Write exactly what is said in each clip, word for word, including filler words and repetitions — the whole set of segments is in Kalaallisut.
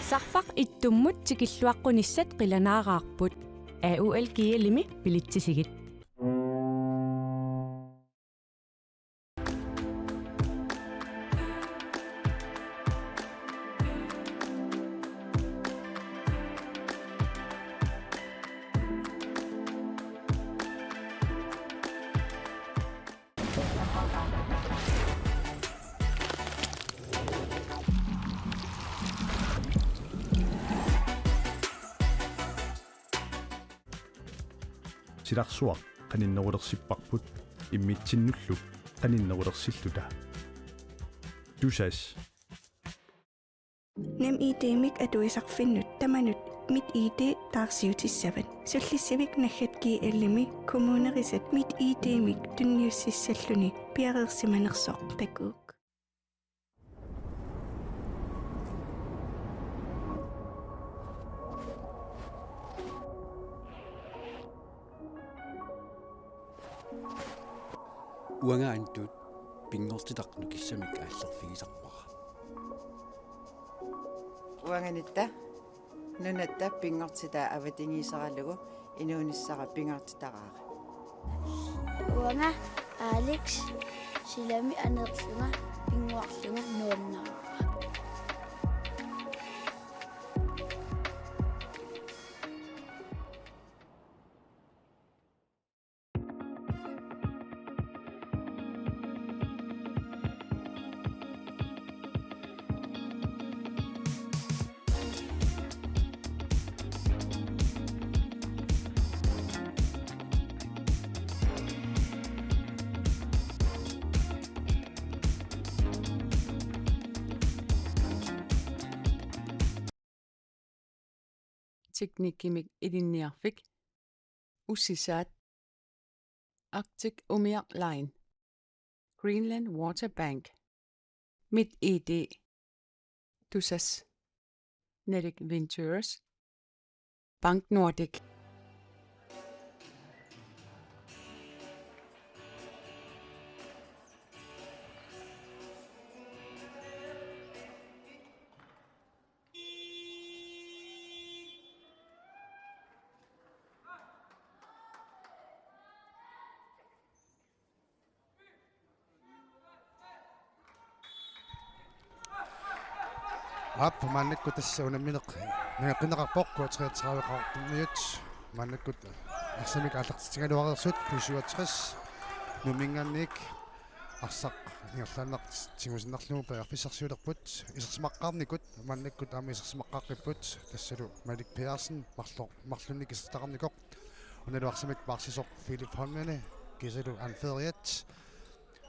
Sarfaq ittummut tikilluaqqunissat qilanaaraarput. A U L G L-imi bilitsisigit. Silarsuaq qaninnerulersipparput immitsinnullu qaninnerulersilluta. Tusass. NemID-mik atuisarfinnut tamanut MitID taarsiutissavat. Sullissivik naggat G L-imi kommunerisat MitID-mik tunniussissalluni piareersimanersoq takuuk. Uanga Antut pinngortitaq nukissamik aallerfigisarpara. Uanga Nitta nunatta pinngortitaa avatangiiseralugu inuunissara pingaartitaraara. Uanga Alex silami aneerlunga pinnguarlunga nuannaraara. Teknikkimik Ilinniarfik, Ussisaat, Arctic Umiaq Line, Greenland Water Bank, MitID, Tusass, Nalik Ventures, Bank Nordik. Aap, maannakkut tassa unammineq nangeqqinneqarpoq, K treogtredive Qaqortormiut. Maannakkut arsamik aallartitsigaluareersut, K syvogtres Nuumminngaanniit arsaq ingerlaannaq tigusinnarlugu periarfissarsiulerput. Isersimaqqaarnikut, maannakkut aamma isersimaqqaaqqipput, tassalu Malik Pedersen marlo-, marlunnik isertitaqarnikoq. Unalu arsamik paarsisoq Philip Holmene, kiisalu anføreriat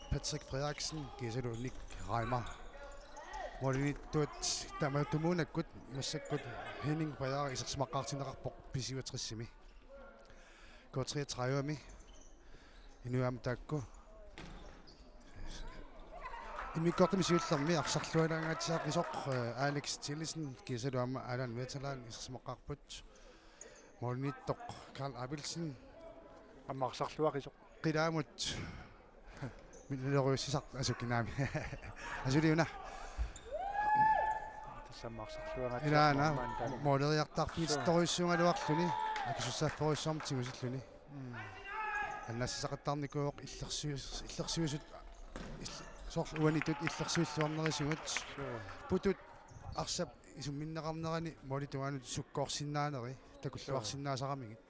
Patrick Frederiksen, kiisalu Nick Reimer. Målimiittuat tamatumuunakkut massakkut Henning Bajari isersimaqqaartinneqarpoq B syvogtresimi. K treogtredivemi. Inuit aamma taakku. Immikkoortumi siullermi arsarlualaangaatsiaq isoq, eh, Alex Tillesen, kiisalu aamma Allan Vetelaan isersimaqqaarput. Målimiittoq Karl Abelsen. Aamma arsarluaqisoq. Qilaamut. Minnerujussuusartut asukinaami. Asuli una. Tassa aamma arsarluaangaatsiaq. Ilaana, maantaani. Måleriartaarfigisittorujussuugaluarluni, akisussaafferujussuarmik tigusilluni. Mm. Annaasisaqattaarnikuuvoq illersuis-, illersuisut, ill-, soorlu uaniittut illersuilluarnerisigut. Suu. Putut arsap isumminneqarnerani målip tungaanut sukkoorsinnaaneri, takulluarsinnaasaramigit.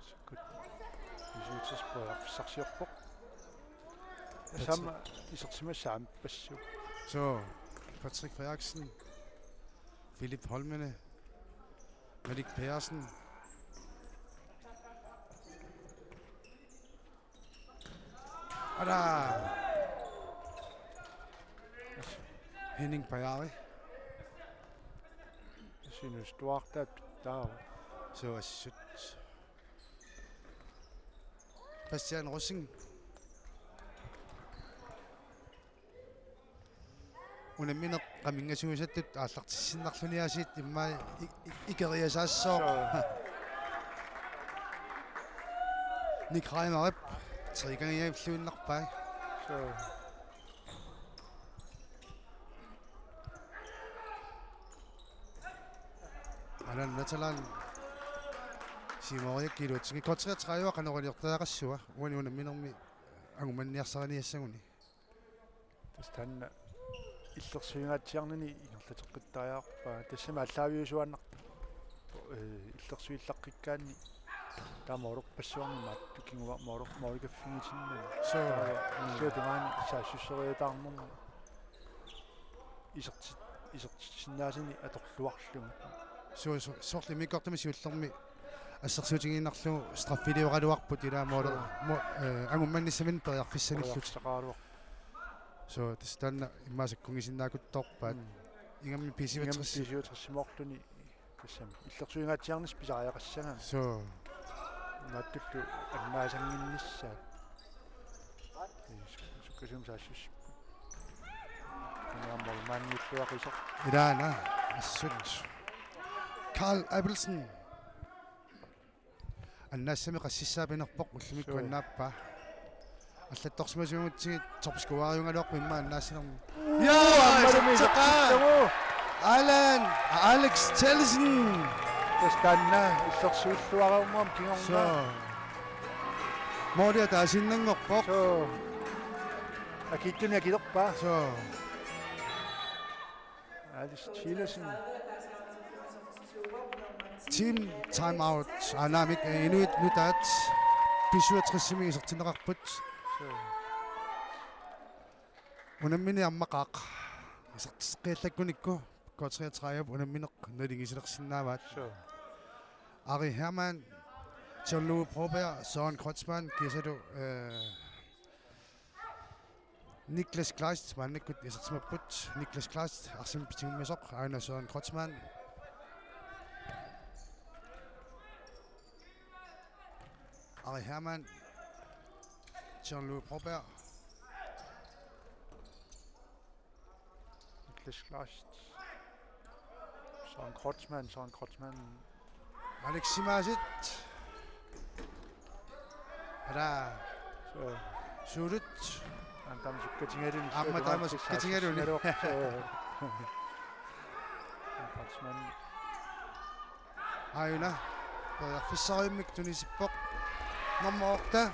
Sukkut. Isersimasoq periarfissarsiorpoq. Patrick. Tassami isersimasoq aappassuuvoq. Suu, Patrick Frederiksen, Philip Holmene, Malik Pedersen. Ala. Henning Bajari. Sinus Duarte taava. Suu, assut. Bastian Rosing. Unammineq qaminngasuusattut aallartissinnarluni aasiit immaqa i-, i-, ikeriasaassaaq. Suu. Nick Reimerip trigangiavilluinnarpai. Suu. Alan Natalan Simoriak iluatsingi K treogtredive qanoq iliortariaqassava uani unamminermi angummanniarsariniassaguni. Tassa taanna illersuingaatsiarnini ingerlateqqittariaqarpaa. Tassami aallaaviusuaannartoq, ee, illersuillaqqikkaanni taama olorpassuarni maattukinguaq moolor-, moolikaffigitinnani. Soo. Taava, mm, siatungaani saassusseriataarnermi isertit-, isertitsinnaasani atorluarlugu. Soo, soo, soorlu immikkoortumi siullermi assersuutigiinnarlugu straffilioraluarput ilaa moolo-, soo, mo-, ee, angummannissaminnut periarfissanillutik. Periarfissaqaraluarpoq. Soo, tassa taanna immaqa sakkunngisinnaakuttoorpaat. Mm. Ingammik B syvogtres. Ingammik B syvogtres-imoorluni tassami illersuingaatsiarnissaq pisariaqassagaanni. Soo. Imaattullu annaasannginnissaat. Ee, suk-, sukkasuumik saassussipput. Kinaammal maanniulluaqisoq. Ilaana, assut. Carl Abelsen. Annaassami qassissaa pinerpoq ullumikkut. Suu. Annaappaa. Allattorsimasimagutsigit topscoreriugaluarpoq immaqa annaassanermi. Jaa, aamma iserteqaa. Alan, Alex Tellesen. Tassa taanna illersuilluareermat kingorna. Soo. Moolia taasinnanngorpoq. Soo. Akiittunik akilerpaa. Soo. Alex Tellesen. Team timeout. Aanaamik, eh, inuit nutaat B syvogtres-imi isertinneqarput. Soo. Unammineq ammaqaaq. Iserteqqillakkunikku K treogtredive unammineq nalingisilersinnaavaat. Soo. Ari Hermann, John Lou Broberg, Søren Kreutzmann, kiisalu, eh, Niklas Kleist, maannakkut isertimapput. Niklas Kleist, arsamik pitigummisoq, aajuna Søren Kreutzmann. Ari Hermann, John Lou Broberg. Niklas Kleist. Søren Kreutzmann, Søren Kreutzmann. Alex Simasit. Ala. Soo. Suulut. Aamma taama sukkatigaluni. Aamma taama sukkatigaluni. Soo. Søren Kreutzmann. Aajuna. Periarfissarsiornermik tunisippoq. Nummer otte.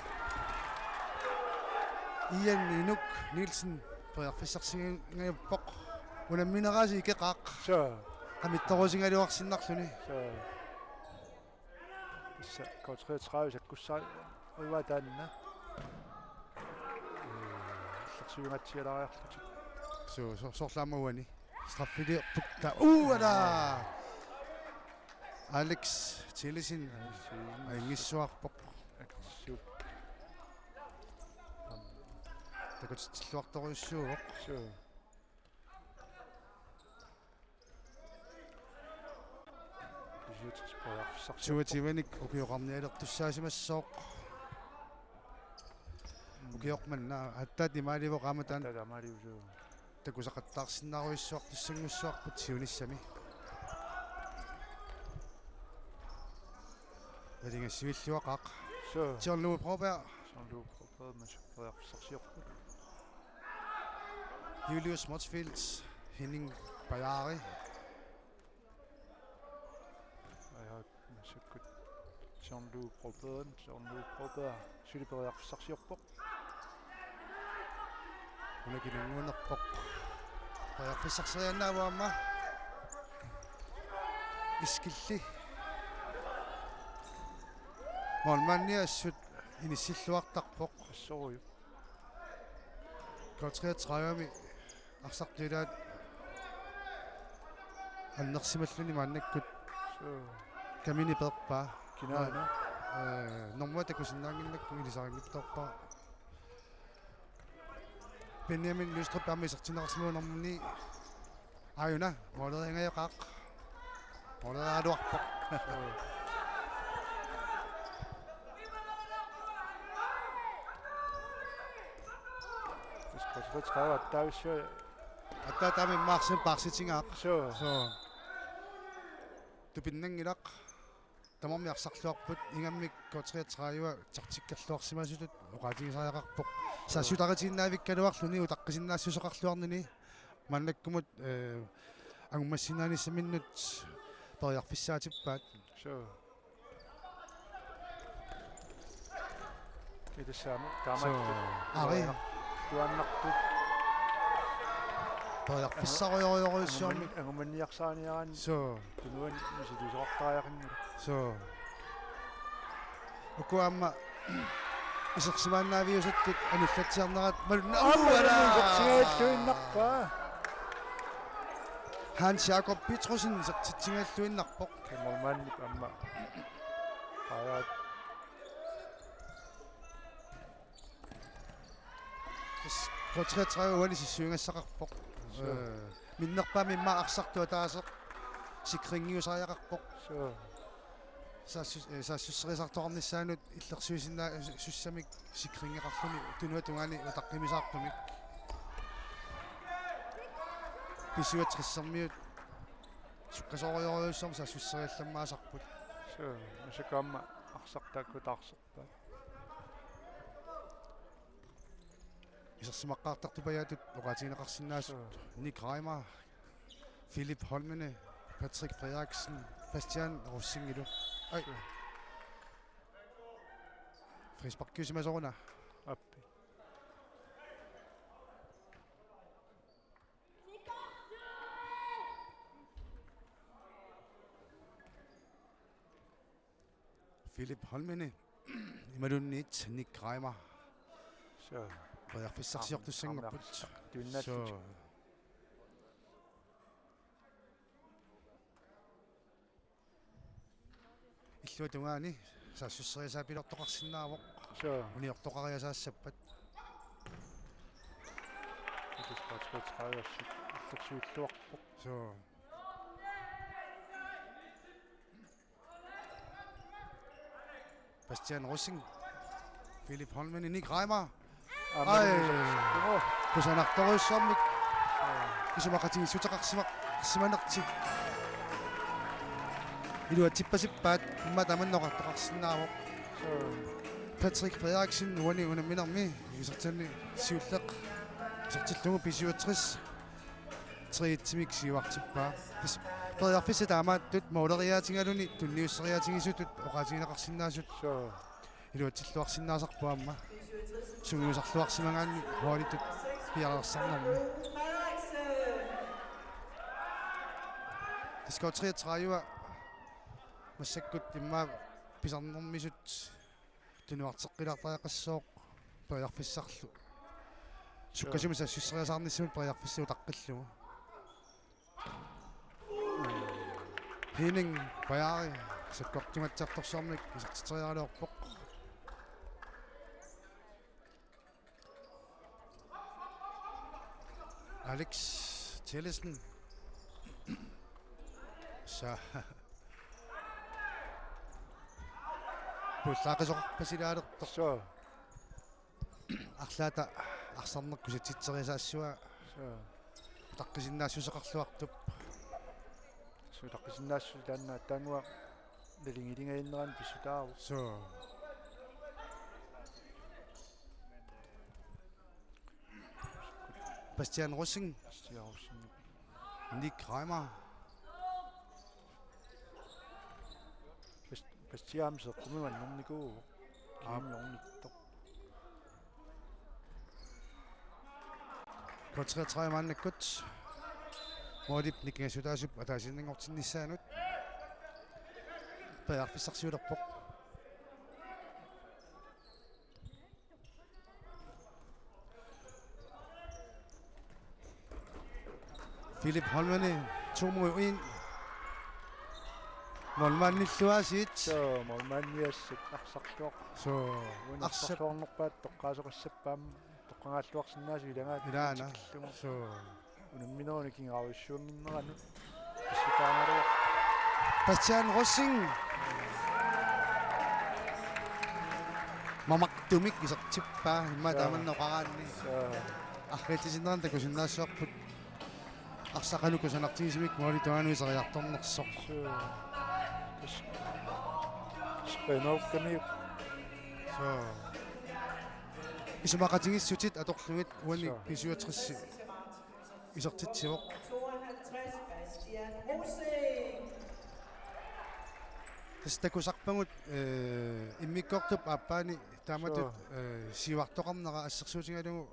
Ian Inuk Nielsen. Periarfissarsiornermik. Unammineq aasiit ikeqaaq. Soo. Qamittorusigaluarsinnarluni. Soo. Tassa K treogtredive sakkussaavaa taanna. Ee, illersuingaatsialaariarlutik. Soo, soo, soorlu aamma uani. Straffiliorput. Uu, ala! Alex Tellesen. Alex Tellesen. Ajunngitsuarpoq. Aggressiv. Takutitsilluartorujussuuvoq. Soo. Toogtyvenik ukioqarnialertussaasimassooq. Ukioq manna aatsaat imaalivoq aamma taanna. Aatsaat imaalivoq, suu. Takusaqattaarsinnaarujussuaq tussanngussuarput siunissami. Nalingassivilluaqaaq. Suu. John Lou Broberg. John Lou Broberg, massakkorpiarfissarsiorput. Julius Motzfeldt, Henning Bajari. Aja, massakkut John Lou Broberg, John Lou Broberg, suli periarfissarsiorpoq. Una kinannguunerpoq. Periarfissarsioriannaavoq aamma. Eskilli. Målmandi assut inissilluartarpoq. Assorujuk. K treogtredive-mi arsartut ilaat annersimalluni maannakkut. Suu. Kamini peerpaa. Kinaana? Ee, normu takusinnaannginnakku ilisarinngippaa. Benjamin Lystrup aamma isertinneqarsimavoq normu ni. Aajuna, måleriingajoqaaq. Måleriaraluarpoq. Tassa K treogtredive attaavissua. Aatsaat taama immaqa arsaq paarsitigaaq. Suu. Suu. Tupinnanngilaq. Tamarmik arsarluarput, ingammik K treogtredive taktikkerluarsimasutut oqaatigisariaqarpoq. Saassutariitiinnaavikkaluarluni utaqqisinnaassuseqarluarnini maannakkumut, ee, angummassinnaanissaminut periarfissaatippaat. Suu. Ilissaami taamaattoq. Suu. Ari. Tuannartut. Periarfissarujorujorujussuarmik. Angumanniarsaaniaraanni. Suu. Tunuani misilisoqartariaqanngilaq. Suu. Uku aamma isersimaannaaviusattut anullatsiarnerat malunna. Aamma uala! Isersimaannaaviusattut. Hans Jakob Petrussen isertitsinngilluinnarpoq. Målmandip aamma. Ajaat. Tassa K treogtredive uani sissuigassaqarpoq. Suu. Øh, minnerpaamik immaqa arsartoq ataaseq sikringiusariaqarpoq. Suu. Saassus-, øh, saassusserisartoqarnissaanut illersuisinnaa-, sussamik sikringeqarluni tunuata tungaani utaqqimisartumik. B syvogtressermiut sukkasoorujorujussuarmik saassusseriallammaasarput. Suu, massakkut aamma arsaq taakku taarserpaat. Isersimaqqaartartut pajaatut oqaatigineqarsinnaasut. Suu. Nick Reimer, Philip Holmene, Patrick Frederiksen, Bastian Rosingillu. Ai. Suu. Frisparkiusimasoruna. Appi. Philip Holmene imaluunniit Nick Reimer. Suu. Periarfissarsiortussanngorput. Periarfissaq. Suu. Illuatungaani saassusseriasaapiloortoqarsinnaavoq. Suu. Uniortoqariasaassappat. Illuatungaani illersuilluarpoq. Suu. Bastian Rosing. Philip Holmene, Nick Reimer. Ai. Kusanartorujussuarmik. Isumaqatigiissuteqarsimanertik. Iluatsippasippaat immaqa tamanna oqartoqarsinnaavoq. Patrick Frederiksen uani unamminermi isertitani siulleq isertillugu B syvogtres. Tre-etsimik siuartippaa. Tassa periarfissat taamaattut måleriaatigaluni tunniusseriaatigisutut oqaatigineqarsinnaasut. Suu. Iluatsilluarsinnaasarput aamma. Sungiusarluarsimagaanni holditut piareersarnermi. Tassa K treogtredive massakkut immaqa pisarnermisut tunuarteqqilaartariaqassooq periarfissarlu. Sukkasuumik saassusseriasaarnissamut periarfissaq utaqqillugu. Henning Bajari sakkortugatsiartorsuarmik isertitseriaraluarpoq. Alex Tellesen. Sa. Pullaaqisoqarpasilaalertoq. Suu. Arlaata arsarneq kusatsitseriasaassavaa. Suu. Utaqqisinnaassuseqarluartup. Suu, utaqqisinnaassuseq taanna taannguaq nalingiligaannerani pissutaavoq. Suu. Bastian Rosing. Bastian Rosing. Nick Reimer. Bas-, Bastian seeqqumiup annernikuuvoq. Aap. Kiinniornittoq. K treogtredive maannakkut. Målip nikingassutaasup ataasiinnanngortinnissaanut. Periarfissarsiulerpoq. Philip Holmene, to mod en. Målmandillu aasiit. Suu, målmandiassat arsarluaq. Suu, unarsarluarnerpaat toqqaasoqassappat aamma toqqagaalluarsinnaasut ilagaat. Ilaana. Tikillugu. Suu. Unamminerup kinguarujussuannginneranut. Pissutaagaluaq. Bastian Rosing. Mamartumik isertippaa immaqa. Jaa. Tamanna oqaraanni. Jaa. Arriitsisinnerani takusinnaassavarput. Arsaq qanoq kusanartigisumik målip tungaanut iseriartornersoq. Suu. Tassa. Tassa qinaukkamiuk. Suu. Isumaqatigiissutit atorlugit uani. Suu. B syvogtres isertitsivoq. Tooghalvtreds, Bastian Rosing. Takusarpagut, eh, immikkoortup aappaani taamatut, suu, eh, siuartoqarnera assersuutigalugu,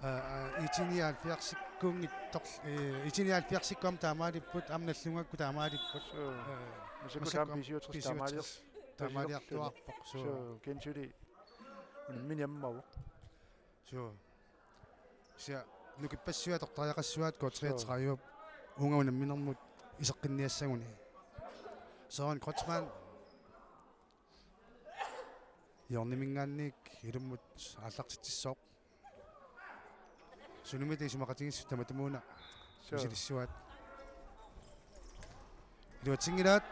eh, eh, I T nioghalvfjerdsikkunngitsoq, eh, I T nioghalvfjerdsikkut aamma taamaalipput, aamma Nagdlungakkut taamaalipput. Suu. Eh, massakkut aamma B syvogtres B syvogtres taamaaliar-, taamaaliartuaarpoq. Suu. Suu, Kent Suli. Unammini ammavoq. Suu. Kisianni nukippassuit atortariaqassuaat K treogtredive. Suu. Uunga unamminermut iseqqinniassaguni. Søren Kreutzmann. Hjørneminngaanniit ilummut aallartitsissooq. Sunumita isumaqatigiissut tamatumuuna. Suu. Misilissuaat. Iluatsinngilaat.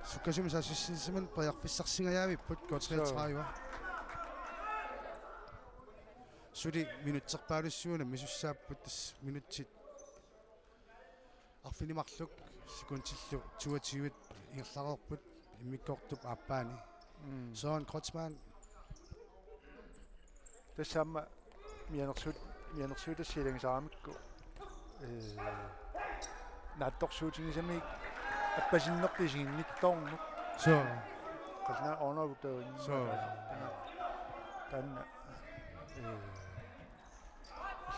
Sukkasuumik saassussinermut periarfissarsingajavipput K treogtredive. Suu. Suli minutserpaalussuit unammisussaapput, tassa minutsit arfineq-marluk sekundillu toogtyve ingerlareerput immikkoortup aappaani. Mm. Søren Kreutzmann. Tassa aamma mianersuut-, mianersuutassiilagisaaramikku. Eh, naatsorsuutigisaminik appasinnertut isiginnittoorneq. Suu. Qallunaat ornavutaun. Suu. Taanna. Eh,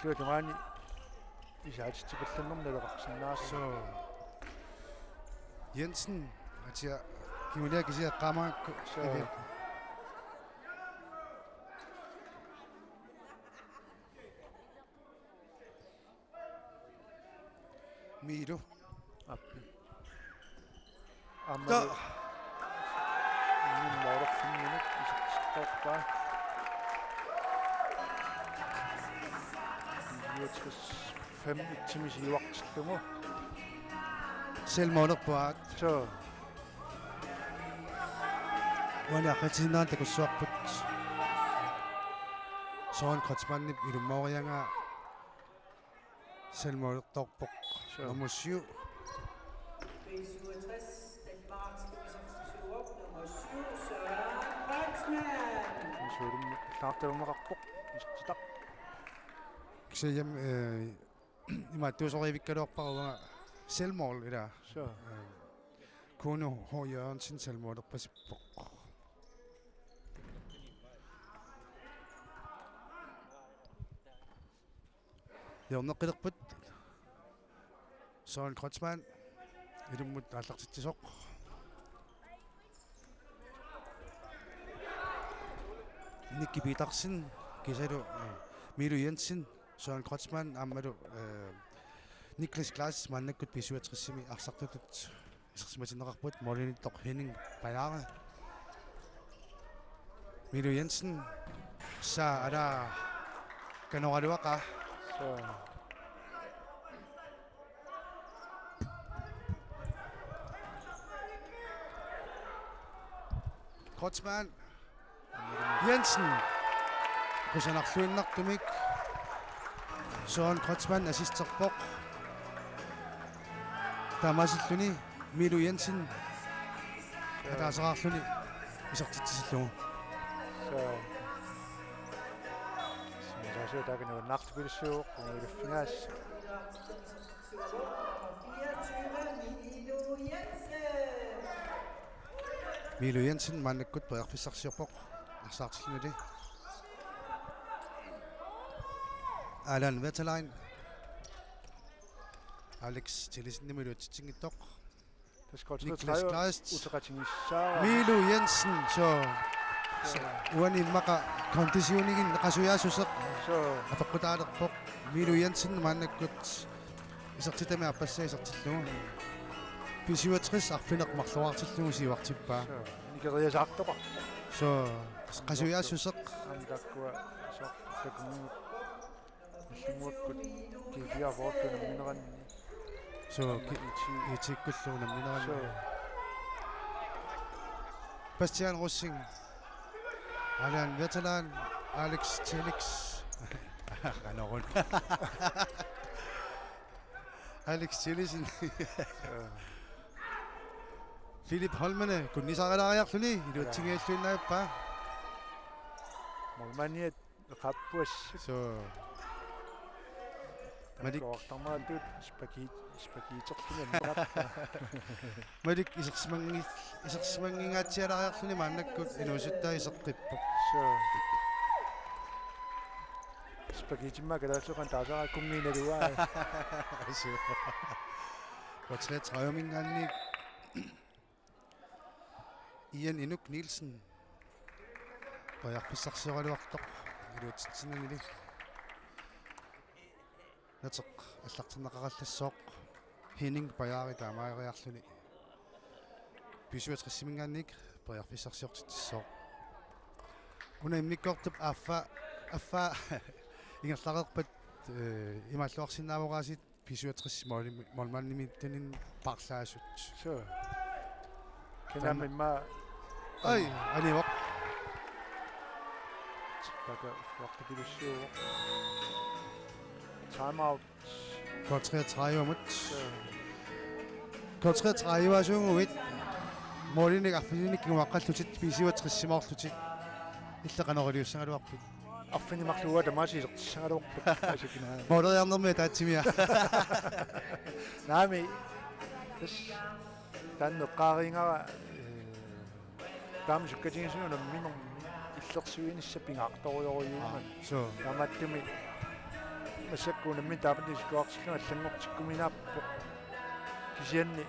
illuatungaani isaatitsipallannermut naleqarsinnaasut. Suu. Jensen, atia, kingulia kisiat eqqaamagakku. Suu. Imi. Miilu. Aap. Aamma. Ta- Imminut målerfimminut isertittoorpaa. Niogtres fem et-imik siuartillugu. Selvmålerput. Suu. Uani aqqitsinnera takussuarput. Søren Kreutzmannip ilummaoriagaa selvmålertoorpoq. Suu. Nummer syv. B syvogtres, Danmarks B seksogtyve, nummer syv, Søren Kreutzmann. Suulummi laartaluneqarpoq. Isertitaq. Kisianni, eh, imaattuusorivikkaluarpara uanga selvmål ila. Suu. Eh, Kuno H. Jørgensen selvmålerpasippoq. Hjørneqqilerput. Søren Kreutzmann. Ilummut aallartitsisoq. Nicky Petersen. Kiisalu, eh, Miilu Jensen. Søren Kreutzmann aammalu, eh, Niklas Klaas maannakkut B syvogtresimi arsartutut isersimatinneqarput, målimiittoq Henning Bajare. Miilu Jensen, sa ala kanoraluaqa. Suu. Kreutzmann. Jensen. Kusanarluinnartumik. Søren Kreutzmann assisterpoq. Taamaasilluni Miilu Jensen. Ataaseraarluni isertitsisillugu. Suu. Sinilaasu taakani uannaartupilussuuvoq, uangailuffigaas. Miilu Jensen maannakkut periarfissarsiorpoq arsaartilluni. Allan Wetterlein. Alex Tillesenimut iluatsitsinngitsoq. Niklas Kleist. Uteqatigissaara. Miilu Jensen, suu. Suu. Uani immaqa konditioniginneq qasujaassuseq. Suu. Apeqqutaalerpoq. Miilu Jensen maannakkut isertitami aappassaa isertillugu. B syvogtres arfineq-marluartillugu siuartippaa. Suu. Nikeriasaartoqarpoq. Suu. Qasujaassuseq. Aamma taakkua soorlu takunngimmata. Illunnguakkut G fireogfyrre unammineranni. Suu, aamma ki-, I T. I T-kkullu unammineranni. Suu. Bastian Rosing. Allan Wetterlein. Alex Tillessen. Qanoruna. Alex Tillessen. Suu. Philip Holmene, kunnisarilaariarluni, iluatsinngilluinnaappaa. Målmandiat eqaappuassuk. Suu. Malik. Koortarmaatut spaghetti, spaghetterluni ammarappa. Malik isersimangi-, isersimanngingaatsialaariarluni maannakkut inuusuttaa iseqqippoq. Suu. Spaghettimmaa kalaallisut qanoq taasaraat, kunngiinaluaa. Suu. K treogtredive-minngaanniit Ian Inuk Nielsen periarfissarsioraluartoq iluatsitsinnanili. Nateq allartinneqarallassooq, Henning Bajari taamaariarluni B syvogtres-iminngaanniit periarfissarsiortitsissooq. Una immikkoortup affaa, affaa ingerlareerpat, eh, imaalluarsinnaavoq aasiit B syvogtres mål-, målmandimiittunik paarlaasut. Suu. Kinaammi immaqa. Ai, anivoq. Taava uaqqutilussuuvoq. Time out. K treogtredive-mut. Suu. K treogtredive-asuuguit målinik arfinilinnik kinguaqqallutit B syvogtres-imoorlutit. Illit qanoq iliussagaluarpit? Arfineq-marluk uanga tamaasa isertissagaluarpara. Asikina. Måleriarnermi ataatsimia. Naamik. Tassa taanna eqqaariigara, eh, taama sukkatigisumik unamminermi illersuinissaq pingaartorujorujuuvoq. Aa, suu. Taamaattumik massakkut unammineq taama isikkoqartillugu allanngortikkuminaappoq. Kisianni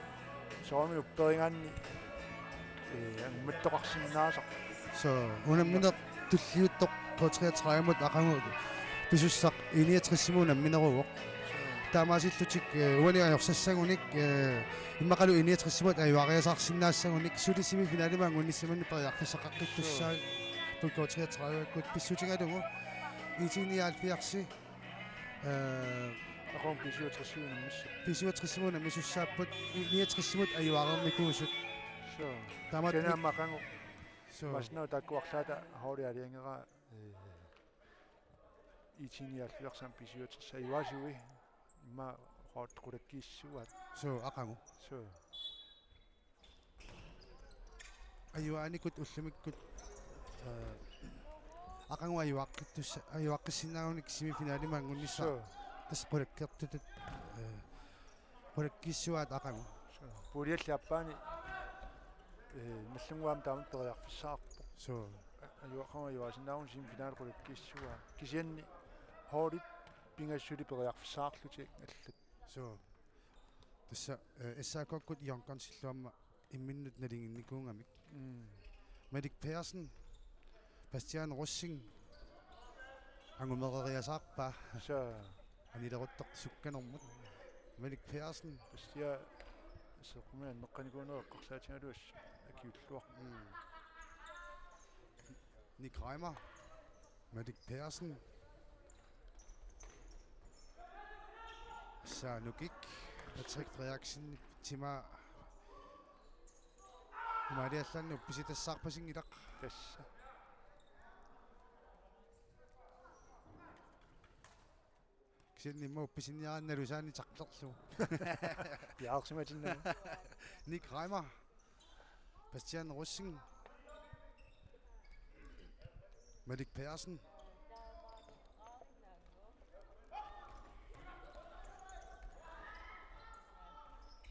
soorunami upperigaanni, eh, angummattoqarsinnaasarpoq. Suu, unammineq tulliuttoq K treogtredive-mut aqagu pisussaq I niogtres-imut unammineruvoq. Taamaasillutik, eh, uani ajorsassagunik, eh, immaqalu I niogtres-imut ajuariasaarsinnaassagunik suli semifinalimut anngunnissaminnik periarfissaqaqqittussaavoq K treogtredive-kkut pissutigalugu. I T nioghalvfjerds, eh, aqagu B syvogtres-imut unammissapput. B syvogtres-imut unammisussaapput, I niogtres-imut ajuareernikuusut. Suu. Taamaattumik. Kinaammi aqagu. Suu. Masnau taakku arlaata holdi aalajangeraa, eh, I T nioghalvfjerds aamma B syvogtres ajuaasui immaqa qulakkiissuaat. Suu, aqagu. Suu. Ajuaanikut ullumikkut, eh, aqagu ajuaqqittussa-, ajuaqqissinnaagunik semifinalimut anngunnissaa. Suu. Tassa qulakkeertutut, eh, qulakkiissuaat aqagu. Suu. Puulialli aappaani, eh, Nagdlunguami taama periarfissaqarpoq. Suu. Ajuaqagu ajuaasinnaagunik semifinalit qulakkiissuaat. Kisianni holdit pingasut suli periarfissaqarlutik allat. Suu. Tassa, eh, S A K-kkut Junkers-illu aamma imminnut nalinginnikuugamik. Mm. Malik Pedersen, Bastian Rosing, angumereriasaarpaa. Suu. Anileruttortoq sukkanermut. Malik Pedersen. Bastian, sequmia anneqqanikuuneq eqqarsaatigalugu akiulluarpoq. Mm. Nick Reimer. Malik Pedersen. Saanukik. Patrick Frederiksen. Tima. Imaaliallaanni uppisitassaarpasinngilaq. Tassa. Kisianni immaqa uppisinniaraanni nalusaani taklerlugu. Piaarsimatinnagu. Nick Reimer. Bastian Rosing. Malik Pedersen.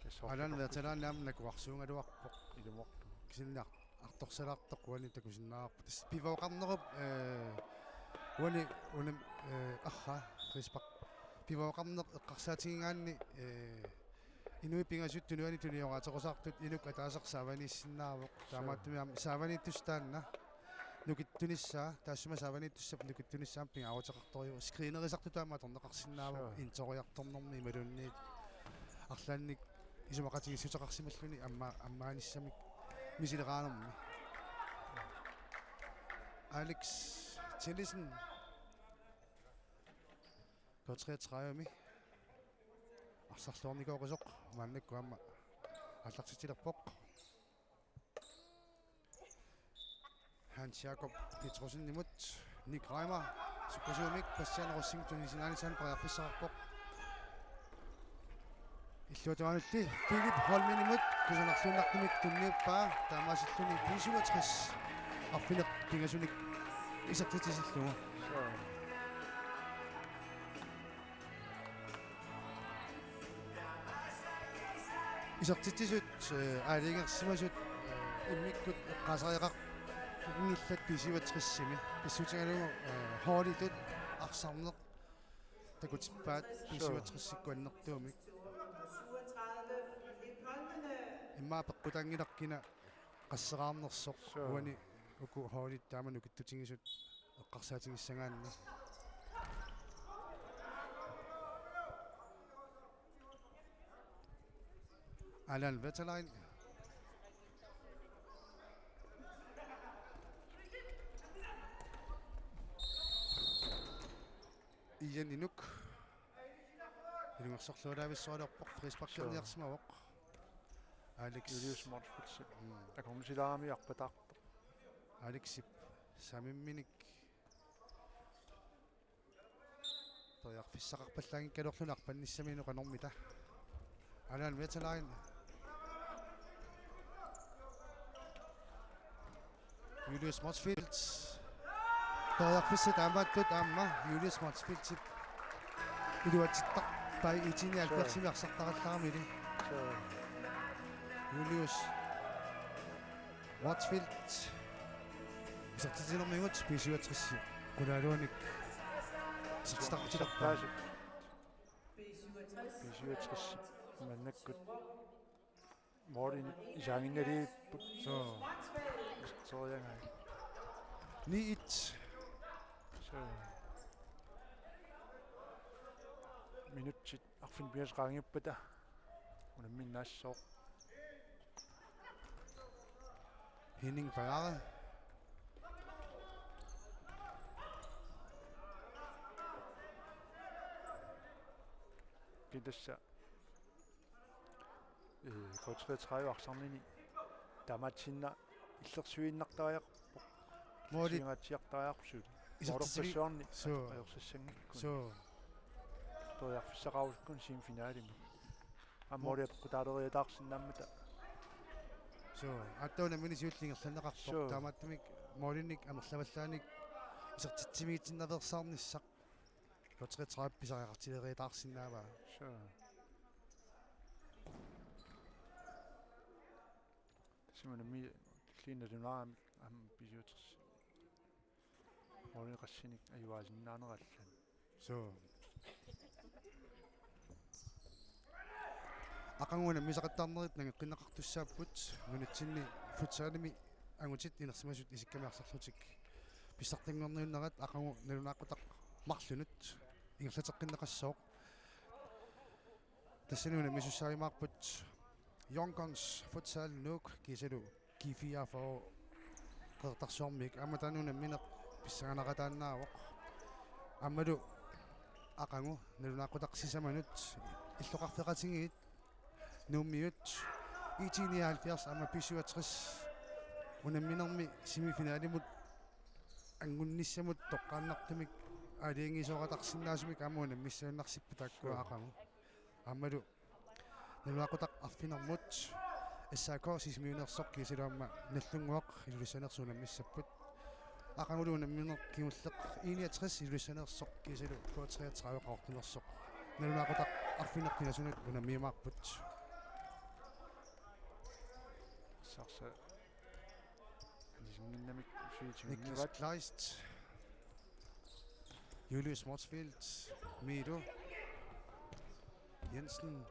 Tassa Allan Vertalaan aamma nakuarsuugaluarpoq. Ilumoorpoq. Kisianni artorsalaartoq uani takusinnaavarput. Tassa pivooqarnerup, eh, uani unam-, eh, arra, frispark. Pivooqarneq eqqarsaatigigaanni, eh, inuit pingasut tunuani tunioraatserusaartut inuk ataaseq saavaniissinnaavoq. Suu. Taamaattumik aamma saavaniittussaq taanna nukittunissaa, taassuma saavaniittussap nukittunissaa aamma pingaaruteqartorujuuvoq. Screenerisartutut aamma atorneqarsinnaavoq. Suu. Interiartornermi imaluunniit arlaannik isumaqatigiissuteqarsimalluni amma-, ammaanissamik misileraanermi. Alex Tillesen. K treogtredive-mi arsarluarnikooqisoq maannakkut aamma aallartitsilerpoq. Hans Jakob Petrussenimut, Nick Reimer sukkasuumik Bastian Rosing tunisinaanissaanik periarfissaqarpoq. Illuatungaanulli Philip Holmenimut kusanarluinnartumik tunniuppaa, taamaasilluni B syvogtres arfineq-pingasunik isertitsisillugu. Suu. Isertitsisut, eh, aalajangersimasut, eh, immikkut eqqaasariaqarnillat B syvogtresimi. Pissutigalugu, eh, holditut arsarneq takutippaat B syvogtresikkut annertuumik. Immaqa peqqutaanngilaq kina qasseraarnersoq. Sure. Uani uku holdit taama nukittutigisut eqqarsaatigissagaanni. Allan Wetterlein. Ian Inuk. Ilungersorlualaavissualerpoq, frisparkerniarsimavoq. Alex. Julius Motzfeldt. Mm. Akornusilaarami arpataarpoq. Alexip samimminik. Periarfissaqarpallaanngikkaluarluni arpannissaminnut qanormita. Allan Wetterlein. Julius Motzfeldt. Periarfissat taamaattut aamma Julius Motzfeldtip iluatsittarpai I T-ni halvfjerdsimi arsartarallaramili. Julius Motzfeldt. Isertitsinermigut B syvogtres qulaaluanik isertitaqartilerpaa. B syvogtres maannakkut målini isaaginnaliipput. Suu. Iserteriagai. Ni et. Suu. Minutsit arfineq-pingasut qaangiuppata unamminnaassooq. Henning Bajare. Kitaassa K treogtredive arsarnini tamatsinna illersuiinnartariaqarpoq. Måli. Siungatsiartariaqarpoq suli. Isertitsimi-, målerpassuarni suu. Ajorsassanngikkunik. Suu. Periarfissaqarusukkuni semifinalimi. Aamma måli apeqqutaaleriataarsinnaammata. Suu. Aatsaat unammineq siulleq ingerlanneqarpoq. Suu. Taamaattumik målinik amerlavallaanik isertitsimiitinnaveersaarnissaq. K treogtredive pisariaqartileriataarsinnaavaa. Suu. Tassami unammineq tulliani nalunaarami aamma B syvogtres. Målinik qassinik ajugaasinnaanerat allanut. Suu. Aqagu unammisaqattaarnerit nangeqqinneqartussaapput nunatsinni futsalimi angutit inersimasut isikkamik arsarlutik. Pissartanngorniunnerat aqagu nalunaaqutaq marlunut ingerlateqqinneqassooq. Tassani unammisussaagaluarput Young Guns Futsal Nuuk kiisalu G fireogfyrre Qeqertarsuarmiit aamma taanna unammineq pissanganaqataannaavoq. Aammalu aqagu nalunaaqutaq sisamanut illoqarfeqatigiit Nuummiut I T nioghalvfjerds aamma B syvogtres unamminermi semifinalimut angunnissamut toqqaannartumik aalajangiisoqattaarsinnaasumik aamma unammissagunarsipput taakkua. Suu. Aqagu. Aammalu nalunaaqutaq arfinermut S A K Sisimiuneersoq kiisalu aamma Nagdlunguaq Ilulissaneersoq unammissapput. Aqagulu unammineq kingulleq I niogtres Ilulissaneersoq kiisalu K treogtredive Qaqortumeersoq. Nalunaaqutaq arfineq-pingasunik unammiumaarput. Sarsa. Anisinnginnamik Niklas suitigunnivat. Kleist. Julius Motzfeldt. Milo Jensen.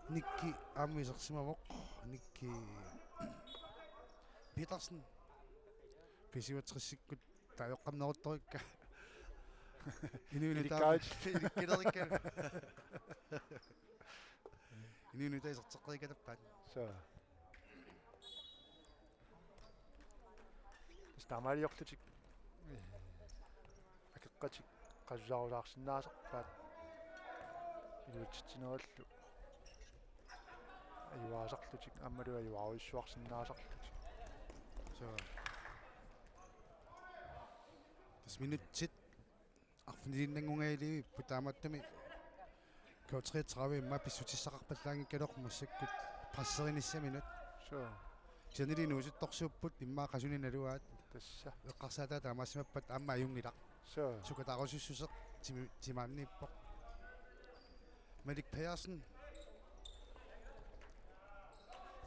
Nikki aamma isersimavoq. Nikki Petersen. B syvogtresikkut taajoqqammeruttorikka. Inuit ilikkaarit. Ilikkilerikka. Inuit iserteqqerikkatappaat. Suu. Tassa taamaaliorlutik. Akeqqatik qasusarusaarsinnaasarpaat. Iluatsitsinerullu. Ajugaasarlutik aammalu ajugaarujussuarsinnaasarlutik. Suu. Tassa minutsit arfinilinnanngungajalerput taamaattumik K treogtredive immaqa pissutissaqarpallaanngikkaluarpoq massakkut presserinissaminut. Suu. Kisiannili inuusuttorsuupput immaqa qasunik naluaat. Tassa. Eqqarsaataat taamaassimappat aamma ajunngilaq. Suu. Sukataarusussuseq. Timi-, timaanniippoq. Malik Pedersen.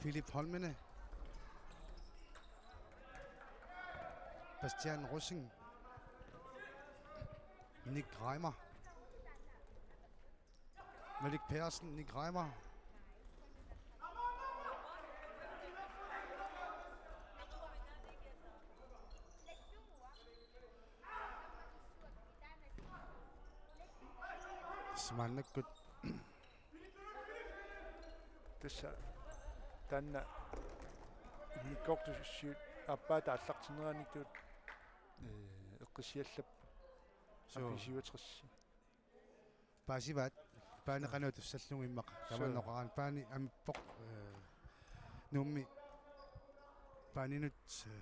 Philip Holmene. Bastian Rosing. Nick Reimer. Malik Pedersen, Nick Reimer. Simaannakkut. Tassa taanna immikkoortussat aappaata aallartinneraniittut, ee, eqqissiallappoq. Suu. B syvogtres. Paasivaat, paani qanoq tussallugu immaqa. Suu. Tamanna oqarani paani amippoq, ee, Nuummi paaninut, ee,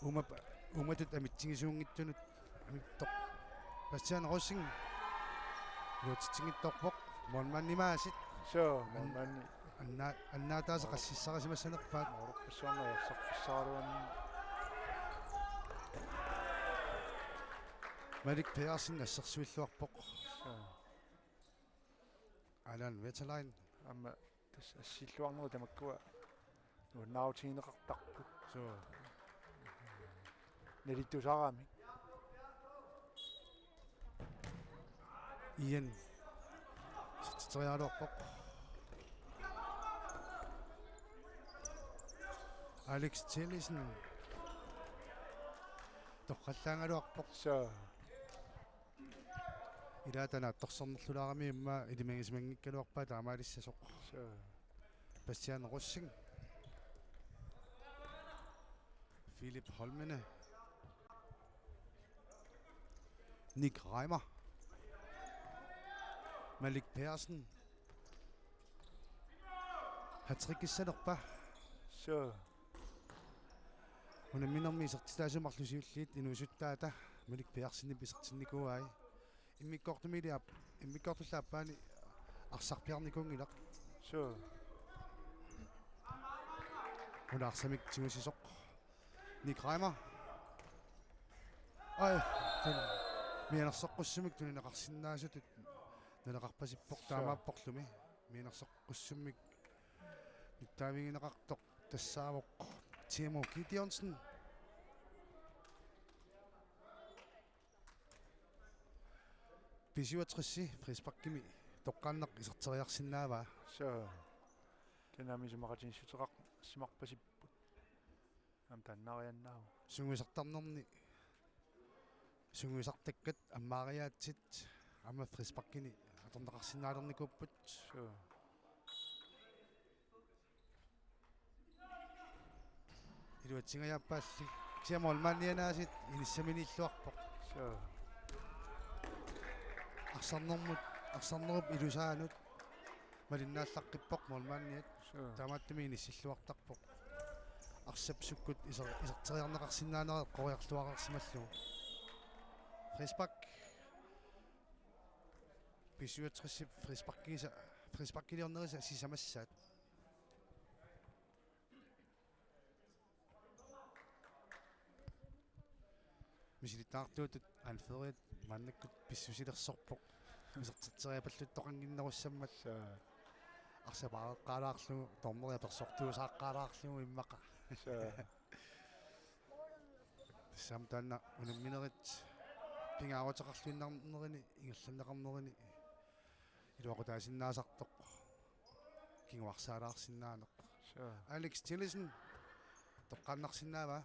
uuma-, uumatut amitsigisuunngitsunut amittoq. Bastian Rosing. Iluatsitsinngitsoorpoq. Målmandimaasit. Suu, an-, målmandi. Anna-, annaataasa qassissarisimassanerpaat. Maorpassuarna ersarfissaraluarni. Malik Pedersen assersuilluarpoq. Suu. Allan Wetterlein. Aamma tassa assilluarnerit tamakkua nuannaarutigineqartarput. Suu. Nalittusaaramik. Ian. Isertitseriaraluarpoq. Alex Tillesen. Torrallaagaluarpoq. Suu. Ilaata naatsorsornerlulaarami immaqa ilimagisimanngikkaluarpaa taamaalissasoq. Suu. Bastian Rosing. Philip Holmene. Nick Reimer. Malik Pedersen. Hat-trickissanerpa? Suu. Unamminermi isertitaasut marluk siulliit inuusuttaata Malik Pedersenip isertinnikuuai. Immikkoortumili aap-, immikkoortullu aappaani arsarpiarnikuunngilaq. Suu. Una arsamik tigusisoq. Nick Reimer. Ai, tun-, mianersoqqussummik tunineqarsinnaasutut naleqarpasippoq. Suu. Taamaapporlumi. Mianersoqqussummik nittaavigineqartoq tassaavoq Timo Gideonsen. B syvogtres frisparkimi toqqaannaq iserteriarsinnaavaa. Suu. Taanna aamma isumaqatigiissuteqarsimarpasipput. Aamma taannariannaavoq. Sungiusartarnerni. Sungiusartakkat ammaariaatsit aamma frisparkini atorneqarsinnaalernikuupput. Suu. Iluatsingajappaalli. Kisianni målmandianaasiit inissaminiilluarpoq. Suu. Arsarnermut, arsarnerup ilusaanut malinnaallaqqippoq målmandiat. Suu. Taamaattumik inissilluartarpoq. Arsap sukkut iser-, iserteriarneqarsinnaanera eqqoriarluareersimallugu. Frispark. B syvogtres frisparkisa-, frisparkiliornerisa sisamassaat. Misilittagartuutut anføreriat maannakkut pissusilersorpoq. Isertitseriapalluttoqannginnerussammat. Suu. Arsap aareqqaalaarlugu, dommeri apersortuusaaqqaalaarlugu immaqa. Suu. Tassami taanna unamminerit pingaaruteqarluinnarnerini, ingerlanneqarnerini iluaqutaasinnaasartoq. Kinguarsaalaarsinnaaneq. Suu. Alex Tillesen toqqaannarsinnaavaa.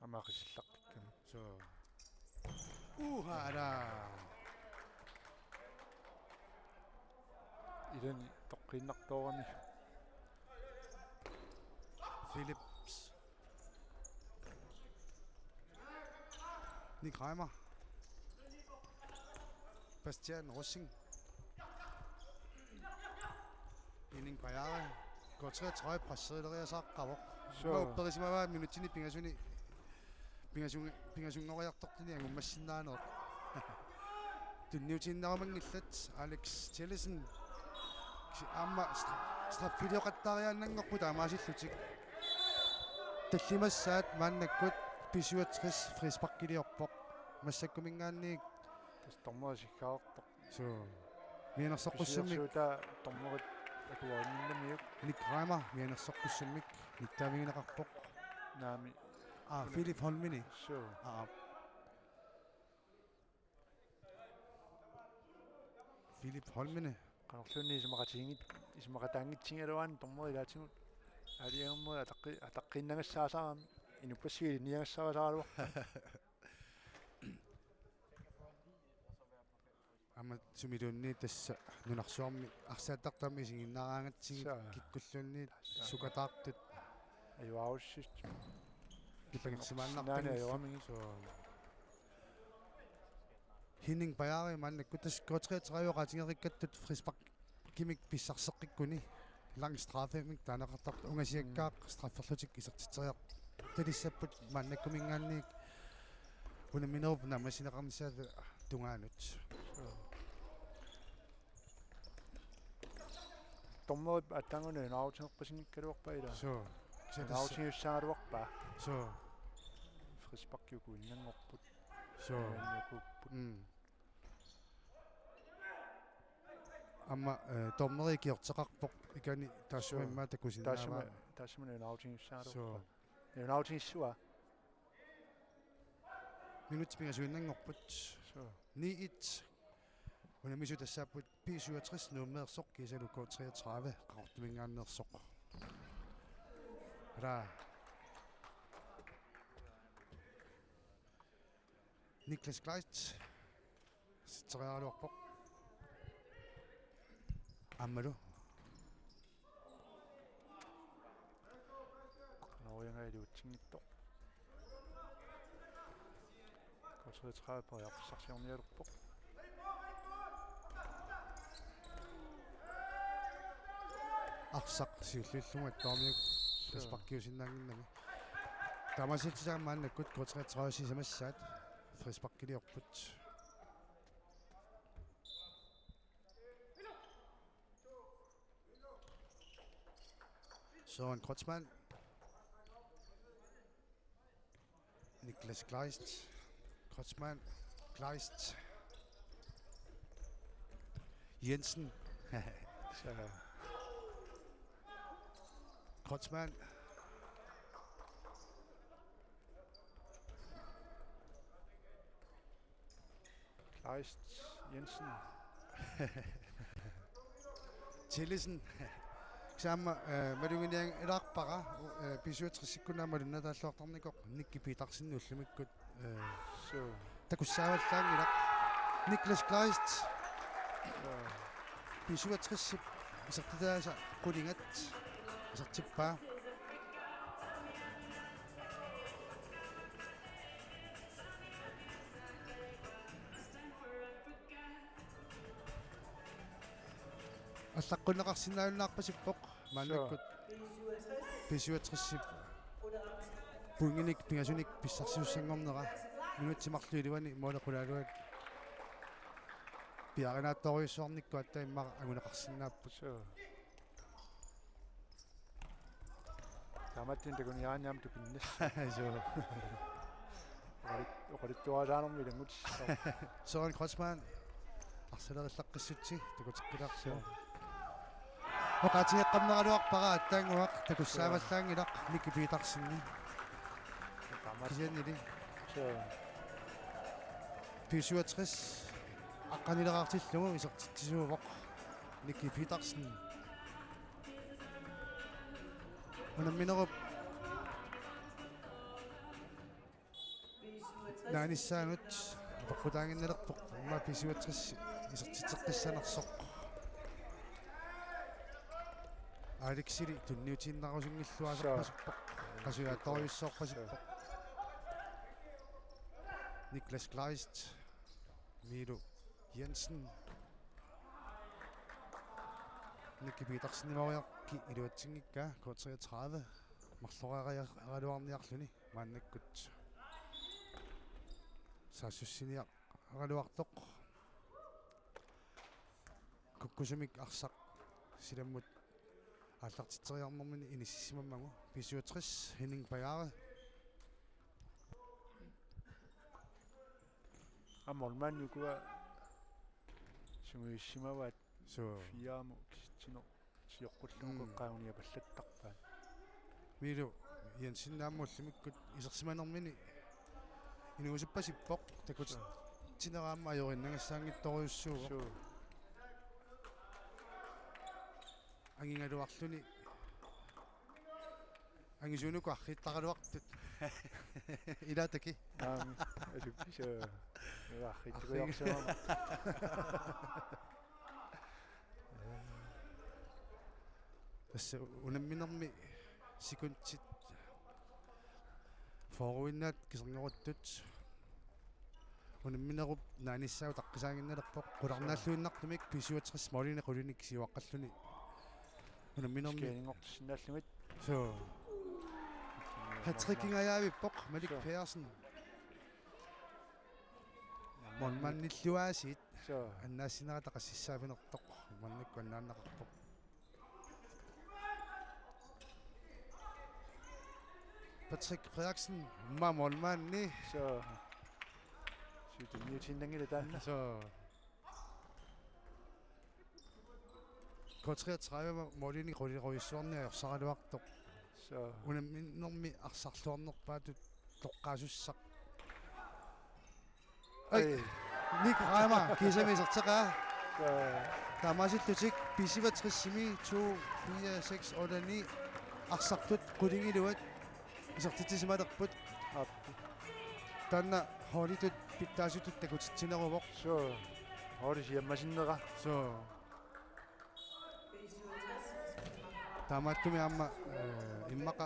Aamma aqisillaqqikkami. Suu. Uha, ala. Ilani toqqiinnartoorami. Phillips. Nick Reimer. Bastian Rosing. Inning Pajari. K treogtredive presserileriasaarpavoq. Suu. Upperisimavaa minutsini pingasuni. Pingasun-, pingasunngoriartortuni angummassinnaaneq. Tunniutiinnarumanngillat Alex Tillesen. Aamma stra-, straffilioqattaariaannanngorput taamaasillutik. Tallimassaat maannakkut B syvogtres frisparkiliorpoq. Massakkuminngaanniit. Tassa dommeri siggaartoq. Suu. Mianersoqqussummik. Pisiarsuutaa dommerit akuarinninnamiuk. Nick Reimer mianersoqqussummik. Nittaavigineqarpoq. Naami. Aa, Philip Holmini. Suu. Aa. Philip Holmini. Qanorluunniit isumaqatigiit-, isumaqataanngitsigigaluarami dommeri ilaatigut. Aalajangermut ataqqi-, ataqqiinnagassaasarami. Inuppassuit ilinniagassaarisaraluarput. Aamma sumiluunniit tassa nunarsuarmi arsaattartarmi isiginnaaraangatsigit. Saa. Kikkulluunniit. Saa. Sukataartut. Ajuaarussit. Nipangersimaannarpigit. Sinaani ajuamigit. Suu. Henning Bajari maannakkut tassa K treogtredive oqaatigereerikkattut frispark- kimik pissarseqqikkuni lang straffemik taaneqartartoq ungasiakkaat. Mm. Strafferlutik isertitseriartalissapput maannakkuminngaanniit unamminerup naammassineqarnissaata tungaanut. Suu. Dommerip aatsaannguaq nalunaarutigeqqisinngikkaluarpaa ilaa. Suu. Kisianni tassa nalunaarutigiussaagaluarpaa. Suu. Frisparkiukuinnanngorput. Suu. Imaannakuupput. Mm. Aamma, eh, dommeri ikiorteqarpoq ikani taassuma. Suu. Immaqa takusinnaavaa. Taassuma, taassuma nalunaarutigiussaagaluarpaa. Suu. Nalunaarutigissuaa. Minutsit pingasuinnanngorput. Suu. Ni et. Unammisut tassaapput B syvogtres Nuummeersoq kiisalu K treogtredive Qaqortuminngaanneersoq. Ala. Niklas Kleist. Sitseriaraluarpoq. Aammalu. Qanoq iliuutsinngitsoq. K treogtredive periarfissarsiornialerpoq. Arsaq siulliullugu attormiuk. Suu. Frisparkiusinnaannginnami. Taamaasillutik maannakkut K treogtredive sisamassaat frisparkiliorput. Søren Kreutzmann. Niklas Kleist. Kreutzmann. Kleist. Jensen. Så. Kreutzmann. Kleist Jensen. Tillesen. Kisianni, eh, maluginianngilaarpara, eh, B syvogtres-ikkut aamma malunnataalluartarnikoq Nicky Petersen ullumikkut, eh, suu, takussaavallaanngilaq. Niklas Kleist. Suu. B syvogtres-ip isertitaasa qulingat isertippaa. Allaqqunneqarsinnaajunnaarpasippoq maannakkut. Suu. B syvogtres-ip pointinik pingasunik pissarsisussanngornera. Minutsit marluk iluanni måli qulaaluat piaarinaattorujussuarnikkut aatsaat immaqa anguneqarsinnaapput. Suu. Taamaattumik takuniaraanni aamma tupinnassaaq. Suu. Oqalut-, oqaluttuarisaanermut ilanngutissaq. Søren Kreutzmann. Arsalerillaqqissutsi takuteqqilaarpoq. Suu. Oqaatigeqqammeraluarpara aatsaannguaq takussaavallaanngilaq Nicky Petersen. Taamaat. Kisiannili. Suu. B syvogtres aqqanileraartillugu isertitsisuuvoq Nicky Petersen. Unamminerup naanissaanut apeqqutaaginnalerpoq immaqa B syvogtres isertitseqqissanersoq. Alexili tunniutiinnarusunngilluinnarpasippoq. Qasujaattorujussuorpasippoq. Niklas Kleist. Miilu Jensen. Nicky Petersenimoriarki iluatsinngikkaa K treogtredive. Marloriaraluarniarluni maannakkut saassussiniaraluartoq. Kukkusumik arsaq silammut aallartitseriarnermini inissimammagu B syvogtres Henning Bajari. Aamma målmandip ukua sungiussimavaat. Suu. Fiamu kisitsineq sioqqullugu. Mm. Qeqqannguniapallattarpaat. Miilu Jensen aamma ullumikkut isersimanermini inuusuppasippoq, takutitsinera aamma ajoriinnagassaanngitsorujussuuvoq. Suu. Angigaluarluni angisuunuku arriittaraluartut. Ilaataki. Aamma, asuppisaa. Arriittaraluarsimama. Tassa unamminermi sekundit fyrreinnaat kiserngoruttut. Unamminerup naanissaa utaqqisaaginnalerpoq. Qularnaalluinnartumik B syvogtres målinik qulinik siuaqqalluni. Unamminermi. Skæninngortissinnaallugit. Suu. Hattrickingajaavippoq Malik. Suu. Pedersen. Målmandillu aasiit. Suu. Annaassinerata qassissaafinertoq. Maannakkut annaannaqarpoq. Patrick Frederiksen, aamma målmandi. Suu. Syvogtyve-niogtyve-nngilaq taanna. Suu. K treogtredive målinik qulilerujussuarnik ajorsaraluartoq. Suu. Unamminermi arsarluarnerpaatut toqqaasussaq. Ai. Ai. Nick Reimer, kiisami iserteqaa. Suu. Taamaasillutik B syvogtres-imi to, fire, seks, otte, ni arsartut qulingiluat isertitsisimalerput. Aap. Taanna holditut pitsaasutut takutitsineruvoq. Suu. Holdi siammasinnera. Suu. Taamaattumik aamma, eh, immaqa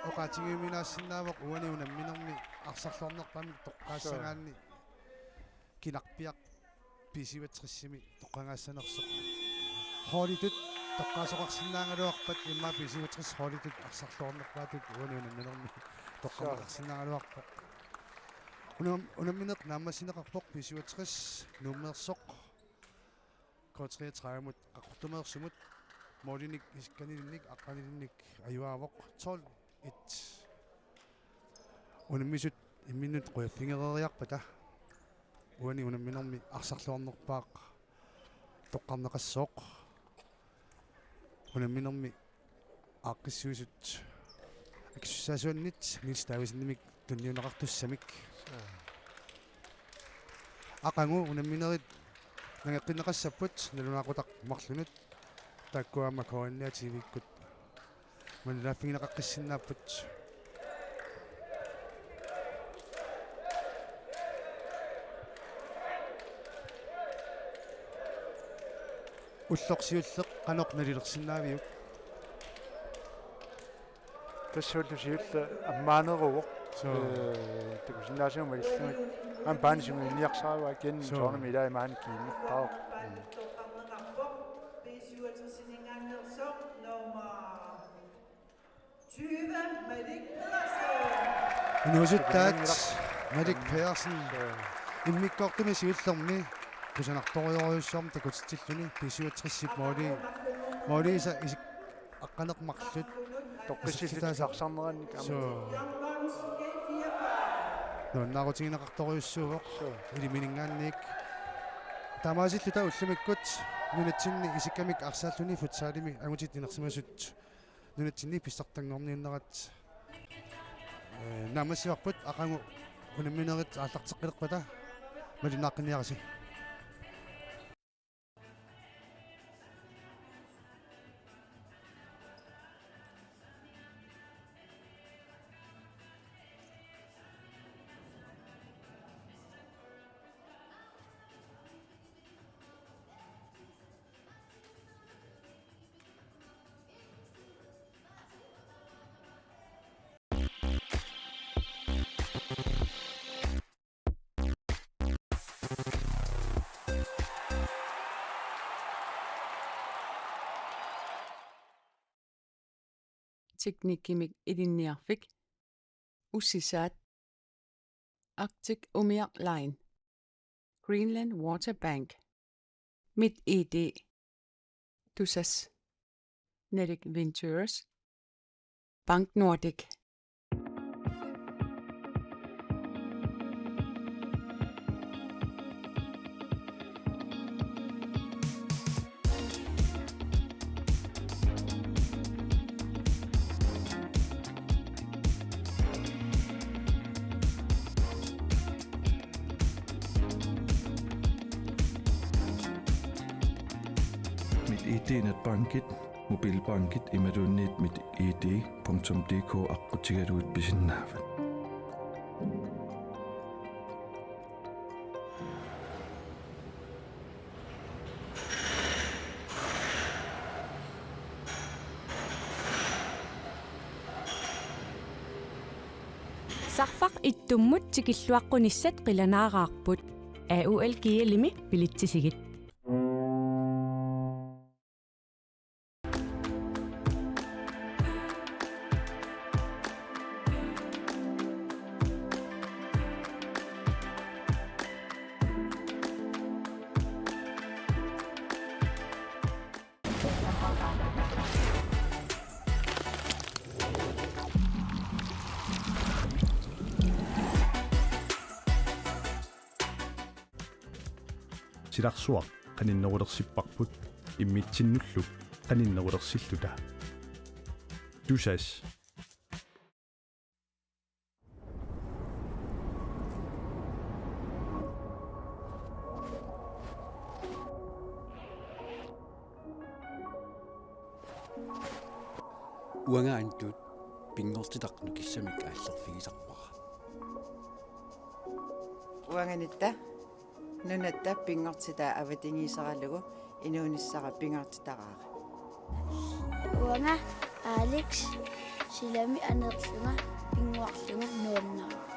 oqaatigiuminaassinnaavoq uani unamminermi arsarluarnerpaamik toqqaassagaanni kinarpiaq B syvogtres-imi toqqagaassanersoq. Holditut toqqaasoqarsinnaagaluarpat immaqa B syvogtres holditut arsarluarnerpaatut uani unamminermi toqqamaqarsinnaagaluarpoq. Unam-, unammineq naammassineqarpoq B syvogtres Nuummeersoq K treogtredive-mut Qaqortumeersumut målinik isikkanilinnik aqqanilinnik ajugaavoq, tolv et. Unammisut imminnut qujaffigereeriarpata uani unamminermi arsarluarnerpaaq toqqarneqassooq. Unamminermi aaqqissuisut akisussaasuannit Niels Davidsenimik tunniunneqartussamik. Aqagu unamminerit nangeqqinneqassapput nalunaaqutaq marlunut, taakku aamma K N R T V-kkut manalaaffigineqaqqissinnaapput. Ulloq siulleq qanoq nalilersinnaaviuk? Tassuullu siulleq ammaaneruvoq. Suu. Ee, takusinnaasumik malillugit. Aamma baanit sungiunniarsaraluarpoq, kisianni. Suu. Soorunami ilai maani kiinnerpaavoq. Mm. Inuusuttaat Malik Pedersen. Suu. Immikkoortumi siullermi kusanartorujorujussuarmik takutitsilluni B syvogtres-ip måli-, måliisa isik-, aqqaneq-marluk. Toqqissisut isertitaasa-, arsarnerannik aamma. Suu. Nuannaarutigineqartorujussuuvoq. Suu. Ilimininngaanniit. Taamaasilluta ullumikkut nunatsinni isikkamik arsaalluni futsalimi angutit inersimasut nunatsinni pissartanngorniunnerat, ee, naammassivarput. Aqagu unamminerit aallarteqqilerpata malunnaaqqinniarisi. Teknikkimik ilinniarfik, Ussisaat, Arctic Umiaq Line, Greenland Water Bank, MitID, Tusass, Nordic Ventures, Bank Nordik. I D-netbankit, mobilbankit imaluunniit mit I D punktum D K aqqutigalugit pisinnaavat. Sarfaq ittummut tikilluaqqunissat qilanaaraarput. A U L G L-imi bilitsisigit. Silarsuaq qaninnerulersipparput immitsinnullu qaninnerulersilluta. Tusass. Uanga Antut pinngortitaq nukissamik aallerfigisarpara. Uanga Nitta nunatta pinngortitaa avatangiiseralugu inuunissara pingaartitaraara. Uanga Alex silami aneerlunga pinnguarlunga nuannaraara.